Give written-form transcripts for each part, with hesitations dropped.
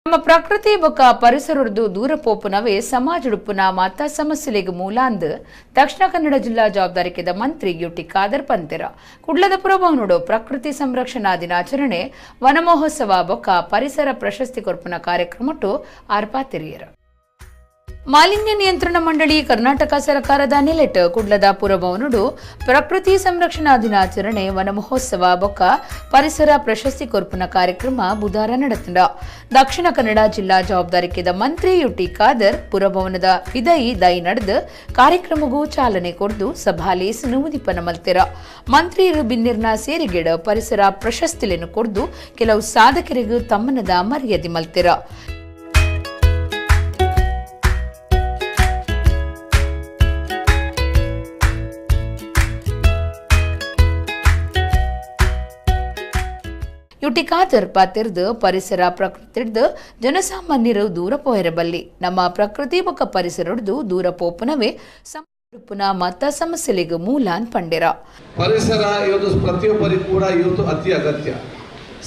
ನಮ್ಮ ಪ್ರಕೃತಿ ಬೊಕ್ಕ ಪರಿಸರದ್ದು ದೂರ ಪೋಪುನವೇ ಸಮಾಜಡುಪ್ಪುನ ಮಾತಾ ಸಮಸ್ಯೆಲೆಗ್ ಮೂಲಾಂದ್ ದಕ್ಷಿಣ ಕನ್ನಡ ಜಿಲ್ಲಾ ಜವಾಬ್ದಾರಿಕೆದ ಮಂತ್ರಿ ಯುಟಿ ಖಾದರ್ ಪಂತೆರ. ಕುಡ್ಲದ ಪುರಭವನಡು ಪ್ರಕೃತಿ ಸಂರಕ್ಷಣಾ ದಿನಾಚರಣೆ, ವನಮಹೋತ್ಸವ ಬೊಕ್ಕ ಪರಿಸರ ಪ್ರಶಸ್ತಿ ಕೊರ್ಪುನ ಕಾರ್ಯಕ್ರಮಟ್ಟು ಆರ್ಪಾತಿರಿಯರು. ಮಾಲಿನ್ಯ ನಿಯಂತ್ರಣ ಮಂಡಳಿ ಕರ್ನಾಟಕ ಸರ್ಕಾರದ ನೆಲೆಟ್ ಕುಡ್ಲದ ಪುರಭವನಡು ಪ್ರಕೃತಿ ಸಂರಕ್ಷಣಾ ದಿನಾಚರಣೆ, ವನಮಹೋತ್ಸವ ಬೊಕ್ಕ ಪರಿಸರ ಪ್ರಶಸ್ತಿ ಕೊರ್ಪುನ ಕಾರ್ಯಕ್ರಮ ಬುಧಾರ ನಡೆತಂಡ. ದಕ್ಷಿಣ ಕನ್ನಡ ಜಿಲ್ಲಾ ಜವಾಬ್ದಾರಿಕೆದ ಮಂತ್ರಿ ಯುಟಿ ಖಾದರ್ ಪುರಭವನದ ವಿದಯಿ ದೈ ನಡೆದು ಕಾರ್ಯಕ್ರಮಗೂ ಚಾಲನೆ ಕೊರ್ದು ಸಭಾಲೇಸನು ಉದಿಪನ ಮಲ್ತೆರ. ಮಂತ್ರಿಯರು ಬಿನ್ನಿರ್ನ ಸೇರಿಗೆಡ ಪರಿಸರ ಪ್ರಶಸ್ತಿಲೆನು ಕೊರ್ದು ಕೆಲವು ಸಾಧಕರಿಗೂ ತಮ್ಮನದ ಮರ್ಯಾದೆ ಮಲ್ತೆರ. ಯುಟಿ ಖಾದರ್ ಪಾತಿರ್ದು ಪರಿಸರ ಪ್ರಕೃತಿಡ್ದು ಜನಸಾಮಾನ್ಯರು ದೂರ ಪೋಯಿರಬಲ್ಲಿ. ನಮ್ಮ ಪ್ರಕೃತಿ ಬೊಕ್ಕ ಪರಿಸರಡ್ದು ದೂರ ಪೋಪುನವೇ ಪುನಃ ಮತ ಸಮಸ್ಯೆಲೆಗ್ ಮೂಲಾನ್ ಪಂಡೆರ. ಪರಿಸರ ಇವತ್ತು ಪ್ರತಿಯೊಬ್ಬರಿಗೂ ಕೂಡ ಇವತ್ತು ಅತಿ ಅಗತ್ಯ.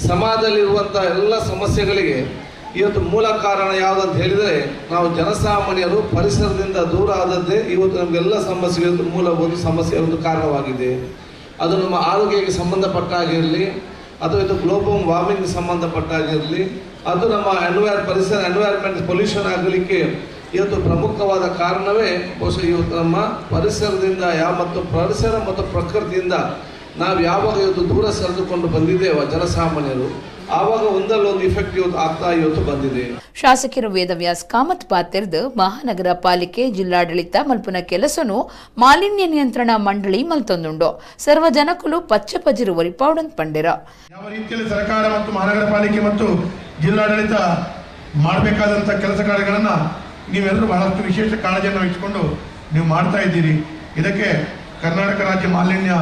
ಸಮಾಜದಲ್ಲಿರುವಂತಹ ಎಲ್ಲ ಸಮಸ್ಯೆಗಳಿಗೆ ಇವತ್ತು ಮೂಲ ಕಾರಣ ಯಾವುದಂತ ಹೇಳಿದರೆ, ನಾವು ಜನಸಾಮಾನ್ಯರು ಪರಿಸರದಿಂದ ದೂರ ಆದದ್ದೇ ಇವತ್ತು ನಮಗೆಲ್ಲ ಸಮಸ್ಯೆಗಳು ಮೂಲಭೂತ ಸಮಸ್ಯೆ ಒಂದು ಕಾರಣವಾಗಿದೆ. ಅದು ನಮ್ಮ ಆರೋಗ್ಯಕ್ಕೆ ಸಂಬಂಧಪಟ್ಟಾಗಿರಲಿ, ಅಥವಾ ಇದು ಗ್ಲೋಬಲ್ ವಾರ್ಮಿಂಗ್ ಸಂಬಂಧಪಟ್ಟಾಗಿರಲಿ, ಅದು ನಮ್ಮ ಪರಿಸರ ಎನ್ವೈರ್ಮೆಂಟ್ ಪೊಲ್ಯೂಷನ್ ಆಗಲಿಕ್ಕೆ ಇವತ್ತು ಪ್ರಮುಖವಾದ ಕಾರಣವೇ ಬಹುಶಃ ಇವತ್ತು ನಮ್ಮ ಪರಿಸರದಿಂದ ಮತ್ತು ಪರಿಸರ ಮತ್ತು ಪ್ರಕೃತಿಯಿಂದ ನಾವು ಯಾವಾಗ ಇವತ್ತು ದೂರ ಸರಿದುಕೊಂಡು ಬಂದಿದ್ದೇವೆ ಜನಸಾಮಾನ್ಯರು, ಆವಾಗ ಒಂದಲ್ಲೊಂದು ಇಫೆಕ್ಟ್ ಇವತ್ತು ಆಗ್ತಾ ಇವತ್ತು ಬಂದಿದೆ. ಶಾಸಕರು ವೇದವ್ಯಾಸ್ ಕಾಮತ್ ಪಾತಿರ್ದು ಮಹಾನಗರ ಪಾಲಿಕೆ ಜಿಲ್ಲಾಡಳಿತ ಮಲ್ಪುನ ಕೆಲಸನು ಮಾಲಿನ್ಯ ನಿಯಂತ್ರಣ ಮಂಡಳಿ ಮಲ್ತೊಂದುಂಡು. ಸರ್ವ ಜನಕುಲು ಪಚ್ಚೆ ಪಜಿರು ಒರಿಪಾವುಡಂತ ಪಂಡಿರ. ಯಾವ ರೀತಿಯಲ್ಲಿ ಸರ್ಕಾರ ಮತ್ತು ಮಹಾನಗರ ಪಾಲಿಕೆ ಮತ್ತು ಜಿಲ್ಲಾಡಳಿತ ಮಾಡಬೇಕಾದಂಥ ಕೆಲಸ ಕಾರ್ಯಗಳನ್ನು ನೀವೆಲ್ಲರೂ ಬಹಳಷ್ಟು ವಿಶೇಷ ಕಾಳಜಿಯನ್ನು ವಹಿಸಿಕೊಂಡು ನೀವು ಮಾಡ್ತಾ ಇದ್ದೀರಿ. ಇದಕ್ಕೆ ಕರ್ನಾಟಕ ರಾಜ್ಯ ಮಾಲಿನ್ಯ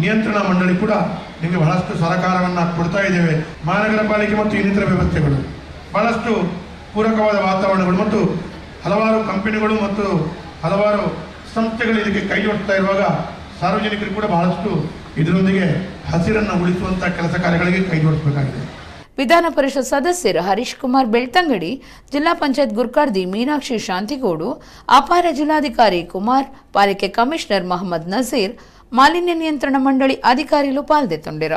ನಿಯಂತ್ರಣ ಮಂಡಳಿ ಕೂಡ ನಿಮಗೆ ಬಹಳಷ್ಟು ಸಹಕಾರವನ್ನು ಕೊಡ್ತಾ ಇದ್ದೇವೆ. ಮಹಾನಗರ ಪಾಲಿಕೆ ಮತ್ತು ಇನ್ನಿತರ ವ್ಯವಸ್ಥೆಗಳು ಬಹಳಷ್ಟು ಪೂರಕವಾದ ವಾತಾವರಣಗಳು ಮತ್ತು ಹಲವಾರು ಕಂಪನಿಗಳು ಮತ್ತು ಹಲವಾರು ಸಂಸ್ಥೆಗಳು ಇದಕ್ಕೆ ಕೈ ಜೋಡಿಸ್ತಾ ಇರುವಾಗ ಸಾರ್ವಜನಿಕರು ಕೂಡ ಬಹಳಷ್ಟು ಇದರೊಂದಿಗೆ ಹಸಿರನ್ನು ಉಳಿಸುವಂಥ ಕೆಲಸ ಕಾರ್ಯಗಳಿಗೆ ಕೈ ಜೋಡಿಸಬೇಕಾಗಿದೆ. ವಿಧಾನ ಪರಿಷತ್ ಸದಸ್ಯರು ಹರೀಶ್ ಕುಮಾರ್ ಬೆಳ್ತಂಗಡಿ, ಜಿಲ್ಲಾ ಪಂಚಾಯತ್ ಗುರ್ಕಾರ್ದಿ ಮೀನಾಕ್ಷಿ ಶಾಂತಿಗೌಡು, ಅಪಾರ ಜಿಲ್ಲಾಧಿಕಾರಿ ಕುಮಾರ್, ಪಾಲಿಕೆ ಕಮಿಷನರ್ ಮಹಮ್ಮದ್ ನಜೀರ್, ಮಾಲಿನ್ಯ ನಿಯಂತ್ರಣ ಮಂಡಳಿ ಅಧಿಕಾರಿಗಳು ಪಾಲ್ದೆತ್ತೊಂಡಿರ.